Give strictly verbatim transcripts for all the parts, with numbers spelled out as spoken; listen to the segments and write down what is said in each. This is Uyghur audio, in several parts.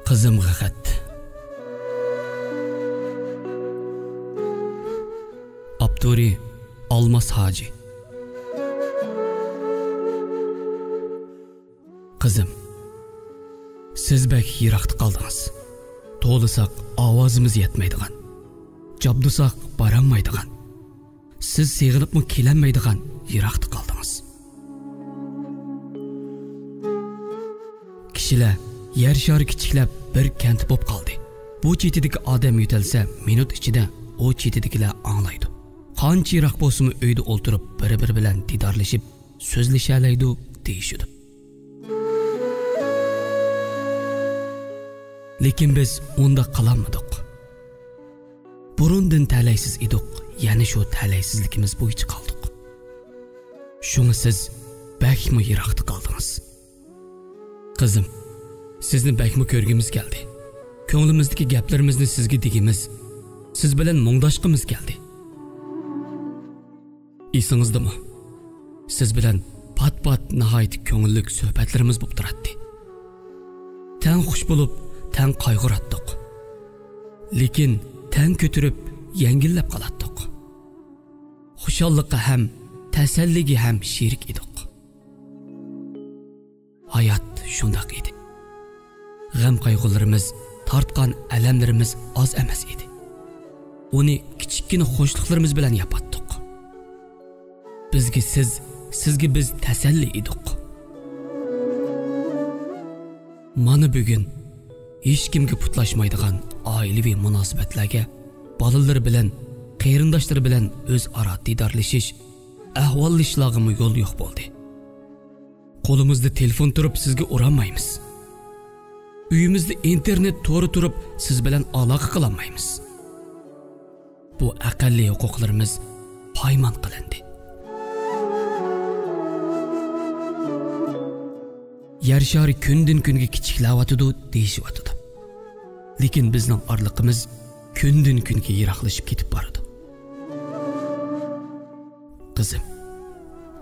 قىزىمغا خەت. ئاپتورى: ئالماس ھاجى. قىزىم، سىز بەك يىراقتا قالدىڭىز. توۋلىساق ئاۋازىمىز يەتمەيدىغان، جابدۇساق بارالمايدىغان، سىز سېغىنىپمۇ كېلەلمەيدىغان يىراقتا قالدىڭىز. كىشىلەر يەر شارى كىچىكلەپ بىر كەنت بولۇپ قالدى. بۇ چېتىدىكى ئادەم يۆتەلسە، مىنۇت ئىچىدە ئۇ چېتىدىكىلەر ئاڭلايدۇ. قانچە يىراق بولسىمۇ، ئۆيدە ئولتۇرۇپ بىر-بىرى بىلەن دىدارلىشىپ سۆزلىشەلەيدۇ، دېيىشىدۇ. لېكىن بىز ئۇنداق قىلالمىدۇق. بۇرۇندىن تەلەيسىز ئىدۇق، يەنە شۇ تەلەيسىزلىكىمىز بويىچە قالدۇق. شۇڭا سىز بەكمۇ يىراقتا قالدىڭىز. قىزىم، سىزنى بەكمۇ كۆرگۈمىز كەلدى. كۆڭلىمىزدىكى گەپلىرىمىزنى سىزگە دېگۈمىز، سىز بىلەن مۇڭداشقۇمىز كەلدى. ئېسىڭىزدىمۇ؟ سىز بىلەن پات-پات ناھايىتى كۆڭۈللۈك سۆھبەتلىرىمىز بولۇپ تۇراتتى. تەڭ خۇش بولۇپ، تەڭ قايغۇراتتۇق. لېكىن تەڭ كۆتۈرۈپ، يەڭگىللەپ قالاتتۇق. خۇشاللىققا ھەم، تەسەللىگە ھەم شېرىك ئىدۇق. ھايات شۇنداق ئىدى. غەم-قايغۇلىرىمىز، تارتقان ئەلەملىرىمىز ئاز ئەمەس ئىدى. ئۇنى كىچىككىنە خۇشلۇقلىرىمىز بىلەن ياپاتتۇق. بىزگە سىز، سىزگە بىز تەسەللى ئىدۇق. مانا بۈگۈن ھېچكىمگە پۇتلاشمايدىغان ئائىلىۋى مۇناسىۋەتلەرگە، بالىلىرى بىلەن، قېرىنداشلىرى بىلەن ئۆزئارا دىدارلىشىش، ئەھۋاللىشىشلارغىمۇ يول يوق بولدى. قولىمىزدا تېلېفون تۇرۇپ سىزگە ئۇرالمايمىز. ئۆيىمىزدە ئىنتېرنېت تورى تۇرۇپ سىز بىلەن ئالاقە قىلالمايمىز. بۇ ئەقەللىي ھوقۇقلىرىمىز پايمان قىلىندى. يەر شارى كۈندىن-كۈنگە كىچىكلەۋاتىدۇ دېيىشىۋاتىدۇ. لېكىن بىزنىڭ ئارىلىقىمىز كۈندىن-كۈنگە يىراقلىشىپ كېتىپ بارىدۇ. قىزىم،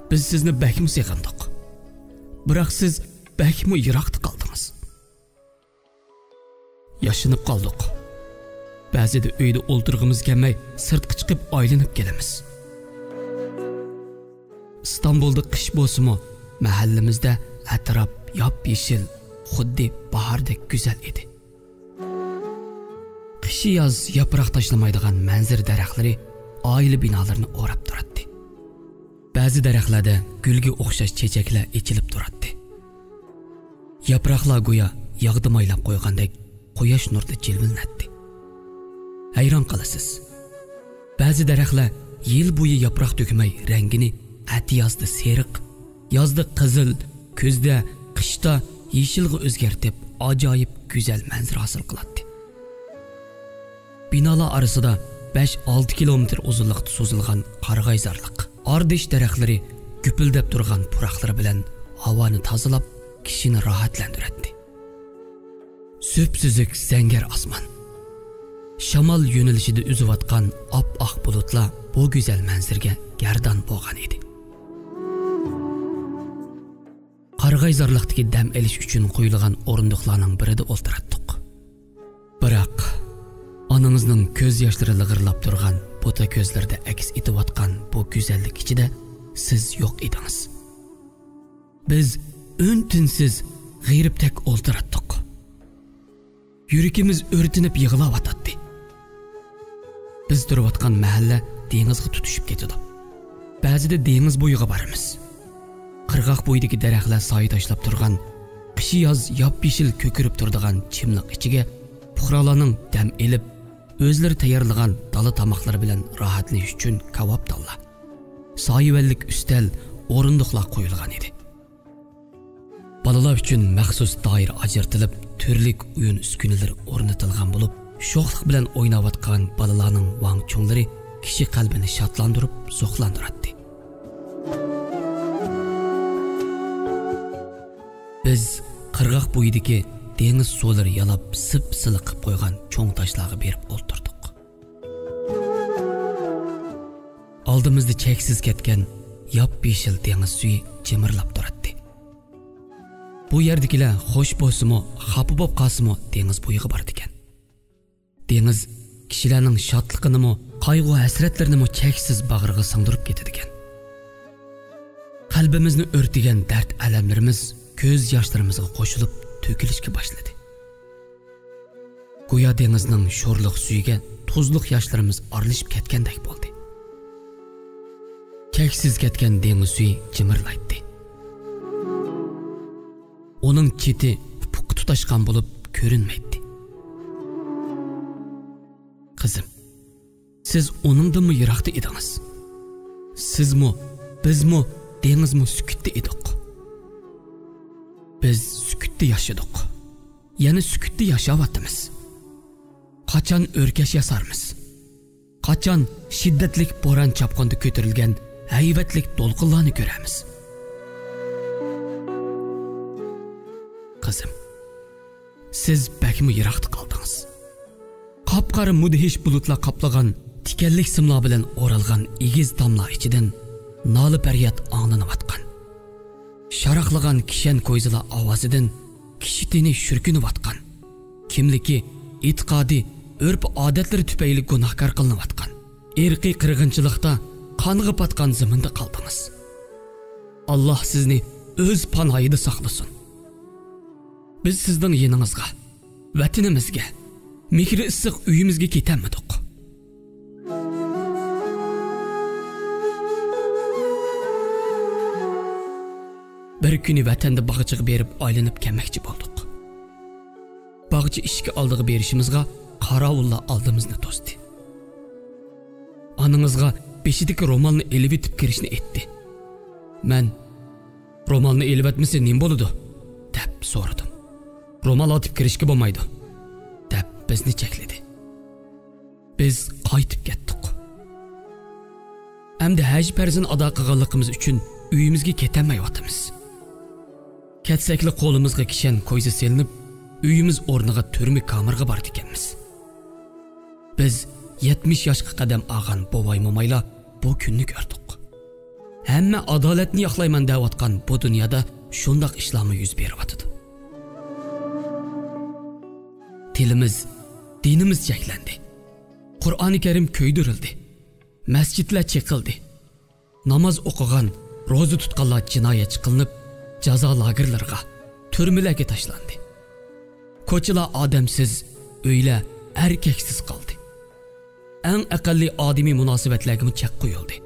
بىز سىزنى بەكمۇ سېغىندۇق. بىراق سىز بەكمۇ يىراقتا قالدىڭىز. ياشىنىپ قالدۇق. بەزىدە ئۆيدە ئولتۇرغۇمىز كەلمەي، سىرتقا چىقىپ ئايلىنىپ كېلىمىز. ئىستانبۇلدا قىش بولسىمۇ، مەھەللىمىزدە ئەتراپ ياپيېشىل، خۇددى باھاردەك گۈزەل ئىدى. قىشى ياز ياپراق تاشلىمايدىغان مەنزىرە دەرەخلىرى ئائىلە بىنالىرىنى ئوراپ تۇراتتى. بەزى دەرەخلەردە گۈلگە ئوخشاش چېچەكلەر ئېچىلىپ تۇراتتى. ياپراقلار گويا ياغدا مايلاپ قويغاندەك قۇياش نۇرىدا جىلۋىلىنەتتى. ھەيران قالىسىز. بەزى دەرەخلەر يىل بويى ياپراق تۆكمەي، رەڭگىنى ئەتىيازدا سېرىق، يازدا قىزىل، كۈزدە، قىشتا يېشىلغا ئۆزگەرتىپ، ئاجايىپ گۈزەل مەنزىرە ھاسىل قىلاتتى. بىنالار ئارىسىدا بەش ئالتە كىلومېتىر ئۇزۇنلۇقتا سوزۇلغان قارىغايزارلىق، ئاردېش دەرەخلىرى گۈپۈلدەپ تۇرغان پۇراقلىرى بىلەن ھاۋانى تازىلاپ، كىشىنى راھەتلەندۈرەتتى. سۈپسۈزۈك زەڭگەر ئاسمان، شامال يۆنىلىشىدە ئۈزۈۋاتقان ئاپئاق بۇلۇتلار بۇ گۈزەل مەنزىرىگە گەردان بولغان ئىدى. قارىغايزارلىقتىكى دەم ئېلىش ئۈچۈن قويۇلغان ئورۇندۇقلارنىڭ بىرىدە ئولتۇراتتۇق. بىراق، ئانىڭىزنىڭ كۆز ياشلىرى لىغىرلاپ تۇرغان بۇتا كۆزلىرىدە ئەكس ئېتىۋاتقان بۇ گۈزەللىك ئىچىدە سىز يوق ئىدىڭىز. بىز ئۈن-تىنسىز غېرىبتەك ئولتۇراتتۇق. يۈرىكىمىز ئۆرتىنىپ يىغلاۋاتاتتى. بىز تۇرۇۋاتقان مەھەللە دېڭىزغا تۇتىشىپ كېتىدۇ. بەزىدە دېڭىز بويىغا بارىمىز. قىرغاق بويىدىكى دەرەخلەر سايە تاشلاپ تۇرغان، قىشى ياز ياپيېشىل كۆكىرىپ تۇرىدىغان چىملىق ئىچىگە پۇقرالارنىڭ دەم ئېلىپ، ئۆزلىرى تەييارلىغان دالا تاماقلىرى بىلەن راھەتلىنىش ئۈچۈن كاۋاپتانلار، سايىۋەنلىك ئۈستەل، ئورۇندۇقلار قويۇلغان ئىدى. بالىلار ئۈچۈن مەخسۇس دائىرە ئاجرىتىلىپ، تۈرلۈك ئويۇن ئۈسكۈنىلىرى ئورنىتىلغان بولۇپ، شوخلۇق بىلەن ئويناۋاتقان بالىلارنىڭ ۋاڭ-چۇڭلىرى كىشى قەلبىنى شادلاندۇرۇپ، زوقلاندۇراتتى. بىز قىرغاق بويىدىكى دېڭىز سۇلىرى يالاپ سىپ-سىلىق قىلىپ قويغان چوڭ تاشلارغا بېرىپ ئولتۇردۇق. ئالدىمىزدا چەكسىز كەتكەن ياپيېشىل دېڭىز سۈيى جىمىرلاپ تۇراتتى. بۇ يەردىكىلەر خوش بولسىمۇ، خاپا بولۇپ قالسىمۇ دېڭىز بويىغا بارىدىكەن. دېڭىز كىشىلەرنىڭ شادلىقىنىمۇ، قايغۇ-ھەسرەتلىرىنىمۇ چەكسىز باغرىغا سىڭدۈرۈپ كېتىدىكەن. قەلبىمىزنى ئۆرتىگەن دەرد-ئەلەملىرىمىز كۆز ياشلىرىمىزغا قوشۇلۇپ تۆكۈلۈشكە باشلىدى. گويا دېڭىزنىڭ شورلۇق سۈيىگە تۇزلۇق ياشلىرىمىز ئارىلىشىپ كەتكەندەك بولدى. چەكسىز كەتكەن دېڭىز سۈيى جىمىرلايتتى. ئۇنىڭ چېتى ئۇپۇققا تۇتاشقان بولۇپ كۆرۈنمەيتتى. قىزىم، سىز ئۇنىڭدىنمۇ يىراقتا ئىدىڭىز. سىزمۇ، بىزمۇ، دېڭىزمۇ سۈكۈتتە ئىدۇق. بىز سۈكۈتتە ياشىدۇق. يەنە سۈكۈتتە ياشاۋاتىمىز. قاچان ئۆركەش ياسارمىز؟ قاچان شىددەتلىك بوران-چاپقۇندا كۆتۈرۈلگەن ھەيۋەتلىك دولقۇنلارنى كۆرەرمىز؟ قىزىم، سىز بەكمۇ يىراقتا قالدىڭىز. قاپقارا مۇدھىش بۇلۇتلار قاپلىغان، تىكەنلىك سىملار بىلەن ئورالغان ئېگىز تاملار ئىچىدىن نالە-پەرياد ئاڭلىنىۋاتقان. شاراقلىغان كىشەن كويزىلار ئاۋازىدىن كىشى تېنى شۈركۈنۈۋاتقان. كىملىكى، ئېتىقادى، ئۆرپ-ئادەتلىرى تۈپەيلى گۇناھكار قىلىنىۋاتقان، ئىرقىي قىرغىنچىلىقتا قانغا پاتقان زېمىندا قالدىڭىز. ئاللاھ سىزنى ئۆز پاناھىدا ساقلىسۇن. بىز سىزنىڭ يېنىڭىزغا، ۋەتىنىمىزگە، مېھرى ئىسسىق ئۆيىمىزگە كېتەلمىدۇق. بىر كۈنى ۋەتەندە باغچىغا بېرىپ ئايلىنىپ كەلمەكچى بولدۇق. باغچە ئىشىكى ئالدىغا بېرىشىمىزغا قاراۋۇللار ئالدىمىزنى توستى. ئانىڭىزغا بېشىدىكى رومالنى ئېلىۋېتىپ كىرىشنى ئېيتتى. مەن، «رومالنى ئېلىۋەتمىسە نېمە بولىدۇ؟» دەپ سورىدىم. «رومال ئاتىپ كىرىشكە بولمايدۇ» دەپ بىزنى چەكلىدى. بىز قايتىپ كەتتۇق. ئەمدى ھەج پەرزىنى ئادا قىلغانلىقىمىز ئۈچۈن ئۆيىمىزگە كېتەلمەيۋاتىمىز. كەتسەكلا قولىمىزغا كىشەن كويزا سېلىنىپ، ئۆيىمىز ئورنىغا تۈرمە كامېرغا بارىدىكەنمىز. بىز يەتمىش ياشقا قەدەم ئالغان بوۋاي-مومايلار بۇ كۈننى كۆردۇق. ھەممە ئادالەتنى ياقلايمەن دەۋاتقان بۇ دۇنيادا شۇنداق ئىشلارمۇ يۈز بېرىۋاتىدۇ. تىلىمىز، دىنىمىز چەكلەندى. قۇرئانى كەرىم كۆيدۈرۈلدى. مەسچىتلەر چېقىلدى. ناماز ئوقۇغان، روزا تۇتقانلار جىنايەتچى قىلىنىپ، جازا لاگېرلىرىغا، تۈرمىلەرگە تاشلاندى. كوچىلار ئادەمسىز، ئۆيلەر ئەركەكسىز قالدى. ئەڭ ئەقەللىي ئادىمىي مۇناسىۋەتلەرگىمۇ چەك قويۇلدى.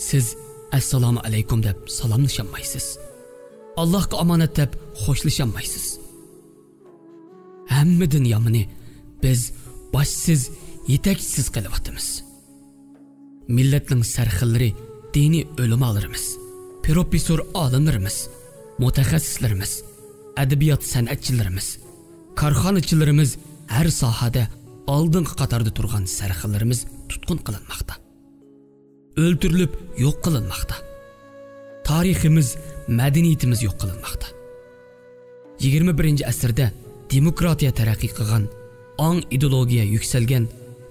سىز «ئەسسالامۇ ئەلەيكۇم» دەپ سالاملىشالمايسىز. «ئاللاھقا ئامانەت» دەپ خوشلىشالمايسىز. ھەممىدىن يامىنى، بىز باشسىز، يېتەكچىسىز قېلىۋاتىمىز. مىللەتنىڭ سەرخىللىرى، دىنىي ئۆلىمالىرىمىز، پروفېسسور ئالىملىرىمىز، مۇتەخەسسىسلىرىمىز، ئەدەبىيات سەنئەتچىلىرىمىز، كارخانىچىلىرىمىز، ھەر ساھەدە ئالدىنقى قاتاردا تۇرغان سەرخىللىرىمىز تۇتقۇن قىلىنماقتا. ئۆلتۈرۈلۈپ يوق قىلىنماقتا. تارىخىمىز، مەدەنىيىتىمىز يوق قىلىنماقتا. يىگىرمە بىرىنچى ئەسىردە دېموكراتىيە تەرەققىي قىلغان، ئاڭ ئىدېئولوگىيە يۈكسەلگەن،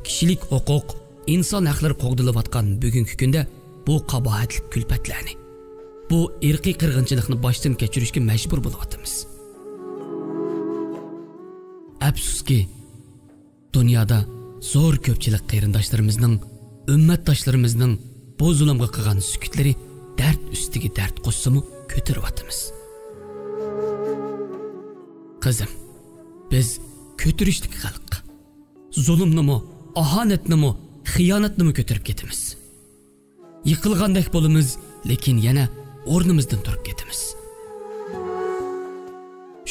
كىشىلىك ھوقۇق، ئىنسان ھەقلىرى قوغدىلىۋاتقان بۈگۈنكى كۈندە بۇ قاباھەتلىك كۈلپەتلەرنى، بۇ ئىرقىي قىرغىنچىلىقنى باشتىن كەچۈرۈشكە مەجبۇر بولۇۋاتىمىز. ئەپسۇسكى، دۇنيادا زور كۆپچىلىك قېرىنداشلىرىمىزنىڭ، ئۈممەتداشلىرىمىزنىڭ بۇ زۇلۇمغا قىلغان سۈكۈتلىرى دەرد ئۈستىگە دەرد قوشسىمۇ كۆتۈرۈۋاتىمىز. قىزىم، بىز كۆتۈرۈشلۈك خەلق. زۇلۇمنىمۇ، ئاھانەتنىمۇ، خىيانەتنىمۇ كۆتۈرۈپ كېتىمىز. يىقىلغاندەك بولىمىز، لېكىن يەنە ئورنىمىزدىن تۇرۇپ كېتىمىز.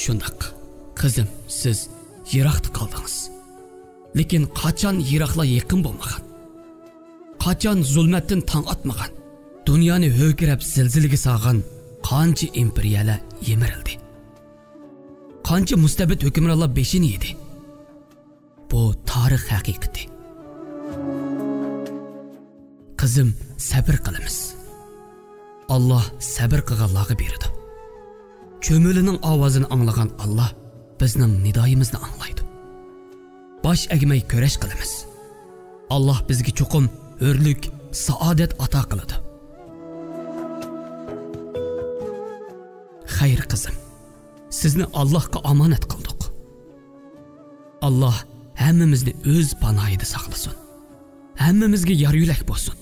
شۇنداق، قىزىم، سىز يىراقتا قالدىڭىز. لېكىن قاچان يىراقلار يېقىن بولمىغان؟ قاچان زۇلمەتتىن تاڭ ئاتمىغان؟ دۇنيانى ھۆركىرەپ زىلزىلىگە سالغان قانچە ئىمپېرىيەلەر يىمىرىلدى؟ قانچە مۇستەبىت ھۆكۈمرانلار بېشىنى يېدى؟ بۇ تارىخ ھەقىقىتى. قىزىم، سەبىر قىلىمىز. ئاللاھ سەبىر قىلغانلارغا بېرىدۇ. چۆمۈلىنىڭ ئاۋازىنى ئاڭلىغان ئاللاھ بىزنىڭ نىدايىمىزنى ئاڭلايدۇ. باش ئەگمەي كۈرەش قىلىمىز. ئاللاھ بىزگە چوقۇم ھۆرلۈك، سائادەت ئاتا قىلىدۇ. خەير قىزىم، سىزنى ئاللاھقا ئامانەت قىلدۇق. ئاللاھ ھەممىمىزنى ئۆز پاناھىدا ساقلىسۇن. ھەممىمىزگە يار يۆلەك بولسۇن.